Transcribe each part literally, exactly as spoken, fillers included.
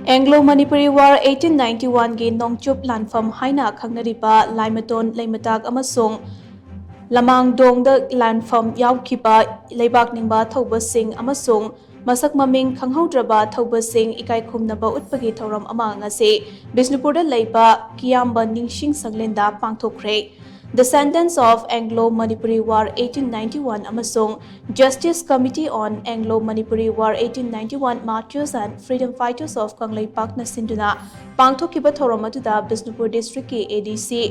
Anglo Manipuri War eighteen ninety-one ꯒꯤ ꯅꯣꯡꯆꯨꯞ ꯂꯥꯟꯐꯝ ꯍꯥꯏꯅ ꯈꯪꯅꯔꯤꯕ ꯂꯥꯏꯃꯇꯣꯟ, ꯂꯩꯃꯇꯥꯛ ꯑꯃꯁꯨꯡ ꯂꯃꯥꯡꯗꯣꯡꯗ ꯂꯥꯟꯐꯝ ꯌꯥꯎꯈꯤꯕ ꯂꯩꯕꯥꯛ ꯅꯤꯡꯕ ꯊꯧꯕꯁꯤꯡ ꯑꯃꯁꯨꯡ ꯃꯁꯛ ꯃꯃꯤꯡ ꯈꯪꯍꯧꯗ꯭ꯔꯕ ꯊꯧꯕꯁꯤꯡ ꯏꯀꯥꯏ ꯈꯨꯝꯅꯕ ꯎꯠꯄꯒꯤ ꯊꯧꯔꯝ ꯑꯃ ꯉꯁꯤ ꯕꯤꯁꯅꯨꯄꯨꯔꯗ ꯂꯩꯕ ꯀꯤꯌꯥꯝꯕ ꯅꯤꯡꯁꯤꯡ ꯁꯪꯂꯦꯟꯗ ꯄꯥꯡꯊꯣꯛꯈ꯭ꯔꯦ꯫ The Sentence of Anglo-Manipuri War eighteen ninety-one ꯑꯃꯁꯨꯡ Justice Committee on Anglo-Manipuri War eighteen ninety-one Martyrs and Freedom Fighters of ꯀꯪꯂꯩꯄꯥꯛꯅ ꯁꯤꯟꯗꯨꯅ ꯄꯥꯡꯊꯣꯛꯈꯤꯕ ꯊꯧꯔꯝ ꯑꯗꯨꯗ ꯕꯤꯁꯅꯨꯄꯨꯔ ꯗꯤꯁꯇ꯭ꯔꯤꯛꯀꯤ A D C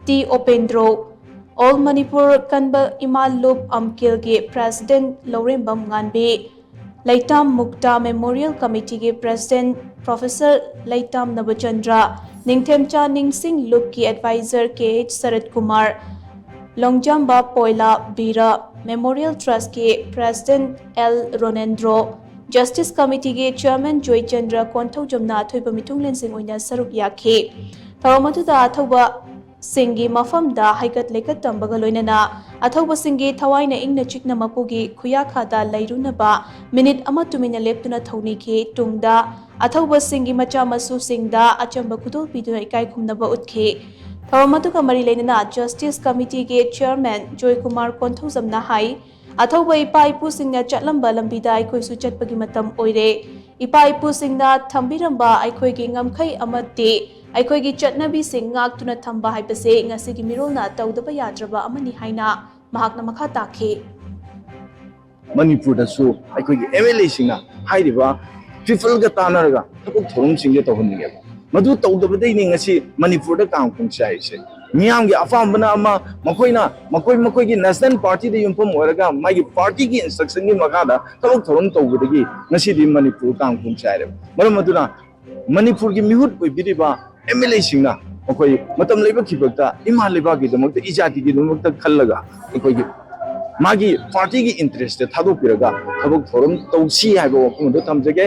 T Upendro, All Manipur Kanba Ima Lup Amkilꯒꯤ ꯄ꯭ꯔꯦꯁꯤꯗꯦꯟꯠ ꯂꯧꯔꯦꯝꯕꯝ ꯉꯥꯟꯕꯤ, ꯂꯩꯇꯥꯝ ꯃꯨꯛꯇꯥ ꯃꯦꯃꯣꯔꯤꯌꯦꯜ ꯀꯃꯤꯇꯤꯒꯤ ꯄ꯭ꯔꯦꯁꯤꯗꯦꯟꯠ ꯄ꯭ꯔꯣꯐꯦꯁꯔ ꯂꯩꯇꯥꯝ ꯅꯕꯆꯟꯗ꯭ꯔ, ꯅꯤꯡꯊꯦꯝꯆꯥ ꯅꯤꯡꯁꯤꯡ ꯂꯨꯞꯀꯤ advisor K H Sarat Kumar, Longjamba Poila Bir, memorial ꯇ꯭ꯔꯁꯀꯤ ꯄ꯭ꯔꯦꯁꯤꯗꯦꯟꯠ ꯑꯦꯜ ꯔꯣꯅꯦꯟꯗ꯭ꯔꯣ, ꯖꯁꯇꯤꯁ ꯀꯃꯤꯇꯤꯒꯤ ꯆꯦꯌꯔꯃꯦꯟ ꯖꯣꯏꯆꯟꯗ꯭ꯔ ꯀꯣꯟꯊꯧꯖꯝꯅ ꯑꯊꯣꯏꯕ ꯃꯤꯊꯨꯡꯂꯦꯟꯁꯤꯡ ꯑꯣꯏꯅ ꯁꯔꯨꯛ ꯌꯥꯈꯤ꯫ ꯊꯧꯔꯝ ꯑꯗꯨꯗ ꯑꯊꯧꯕ ꯁꯤꯡꯒꯤ ꯃꯐꯝꯗ ꯍꯩꯀꯠ ꯂꯩꯀꯠ ꯇꯝꯕꯒ ꯂꯣꯏꯅꯅ ꯑꯊꯧꯕꯁꯤꯡꯒꯤ ꯊꯋꯥꯏꯅ ꯏꯪꯅ ꯆꯤꯛꯅ ꯃꯄꯨꯒꯤ ꯈꯨꯌꯥꯈꯥꯗ ꯂꯩꯔꯨꯅꯕ ꯃꯤꯅꯤꯠ ꯑꯃ ꯇꯨꯃꯤꯟꯅ ꯂꯦꯞꯇꯨꯅ ꯊꯧꯅꯤꯈꯤ꯫ ꯇꯨꯡꯗ ꯑꯊꯧꯕꯁꯤꯡꯒꯤ ꯃꯆꯥ ꯃꯁꯨꯁꯤꯡꯗ ꯑꯆꯝꯕ ꯈꯨꯗꯣꯜ ꯄꯤꯗꯨꯅ ꯏꯀꯥꯏ ꯈꯨꯝꯅꯕ ꯎꯠꯈꯤ꯫ ꯊꯧꯔꯝ ꯑꯗꯨꯒ ꯃꯔꯤ ꯂꯩꯅꯅ ꯖꯁꯇꯤꯁ ꯀꯃꯤꯇꯤꯒꯤ ꯆꯦꯌꯔꯃꯦꯟ ꯖꯣꯏꯀꯨꯃꯥꯔ ꯀꯣꯟꯊꯧꯖꯝꯅ ꯍꯥꯏ, ꯑꯊꯧꯕ ꯏꯄꯥ ꯏꯄꯨꯁꯤꯡꯅ ꯆꯠꯂꯝꯕ ꯂꯝꯕꯤꯗ ꯑꯩꯈꯣꯏꯁꯨ ꯆꯠꯄꯒꯤ ꯃꯇꯝ ꯑꯣꯏꯔꯦ꯫ ꯏꯄꯥ ꯏꯄꯨꯁꯤꯡꯅ ꯊꯝꯕꯤꯔꯝꯕ ꯑꯩꯈꯣꯏꯒꯤ ꯉꯝꯈꯩ ꯑꯃꯗꯤ ꯑꯩꯈꯣꯏꯒꯤ ꯆꯠꯅꯕꯤꯁꯤꯡ ꯉꯥꯛꯇꯨꯅ ꯊꯝꯕ ꯍꯥꯏꯕꯁꯤ ꯉꯁꯤꯒꯤ ꯃꯤꯔꯣꯜꯅ ꯇꯧꯗꯕ ꯌꯥꯗ꯭ꯔꯕ ꯑꯃꯅꯤ ꯍꯥꯏꯅ ꯃꯍꯥꯛꯅ ꯃꯈꯥ ꯇꯥꯈꯤ꯫ ꯃꯅꯤꯄꯨꯔꯗꯁꯨ ꯑꯩꯈꯣꯏꯒꯤ ꯑꯦꯝ ꯑꯦꯜ ꯑꯦꯁꯤꯡꯅ ꯍꯥꯏꯔꯤꯕ ꯄꯤꯄꯜꯒ ꯇꯥꯟꯅꯔꯒ ꯊꯕꯛ ꯊꯧꯔꯝꯁꯤꯡꯁꯦ ꯇꯧꯍꯟꯅꯤꯡꯉꯦꯕ꯫ ꯃꯗꯨ ꯇꯧꯗꯕꯗꯩꯅꯤ ꯉꯁꯤ ꯃꯅꯤꯄꯨꯔꯗ ꯀꯥꯡ ꯈꯣꯡ ꯆꯥꯏꯔꯤꯁꯦ꯫ ꯃꯤꯌꯥꯝꯒꯤ ꯑꯄꯥꯝꯕꯅ ꯑꯃ, ꯃꯈꯣꯏꯅ ꯃꯈꯣꯏ ꯃꯈꯣꯏꯒꯤ ꯅꯦꯁꯅꯦꯜ ꯄꯥꯔꯇꯤꯗ ꯌꯨꯝꯐꯝ ꯑꯣꯏꯔꯒ ꯃꯥꯒꯤ ꯄꯥꯔꯇꯤꯒꯤ ꯏꯟꯁꯇ꯭ꯔꯛꯁꯟꯒꯤ ꯃꯈꯥꯗ ꯊꯕꯛ ꯊꯧꯔꯝ ꯇꯧꯕꯗꯒꯤ ꯉꯁꯤꯗꯤ ꯃꯅꯤꯄꯨꯔ ꯀꯥꯡ ꯈꯣꯡ ꯆꯥꯏꯔꯦꯕ꯫ ꯃꯔꯝ ꯑꯗꯨꯅ ꯃꯅꯤꯄꯨꯔꯒꯤ ꯃꯤꯍꯨꯠ ꯑꯣꯏꯕꯤꯔꯤꯕ ꯑꯦꯝ ꯑꯦꯜ ꯑꯦꯁꯤꯡꯅ ꯃꯈꯣꯏ ꯃꯇꯝ ꯂꯩꯕ ꯈꯤꯕꯛꯇ ꯏꯃꯥ ꯂꯩꯕꯥꯛꯀꯤꯗꯃꯛꯇ, ꯏꯖꯥꯇꯤꯒꯤꯗꯃꯛꯇ ꯈꯜꯂꯒ ꯑꯩꯈꯣꯏꯒꯤ ꯃꯥꯒꯤ ꯄꯥꯔꯇꯤꯒꯤ ꯏꯟꯇꯔꯦꯁꯇ ꯊꯥꯗꯣꯛꯄꯤꯔꯒ ꯊꯕꯛ ꯊꯧꯔꯝ ꯇꯧꯁꯤ ꯍꯥꯏꯕ ꯋꯥꯐꯝ ꯑꯗꯨ ꯊꯝꯖꯒꯦ꯫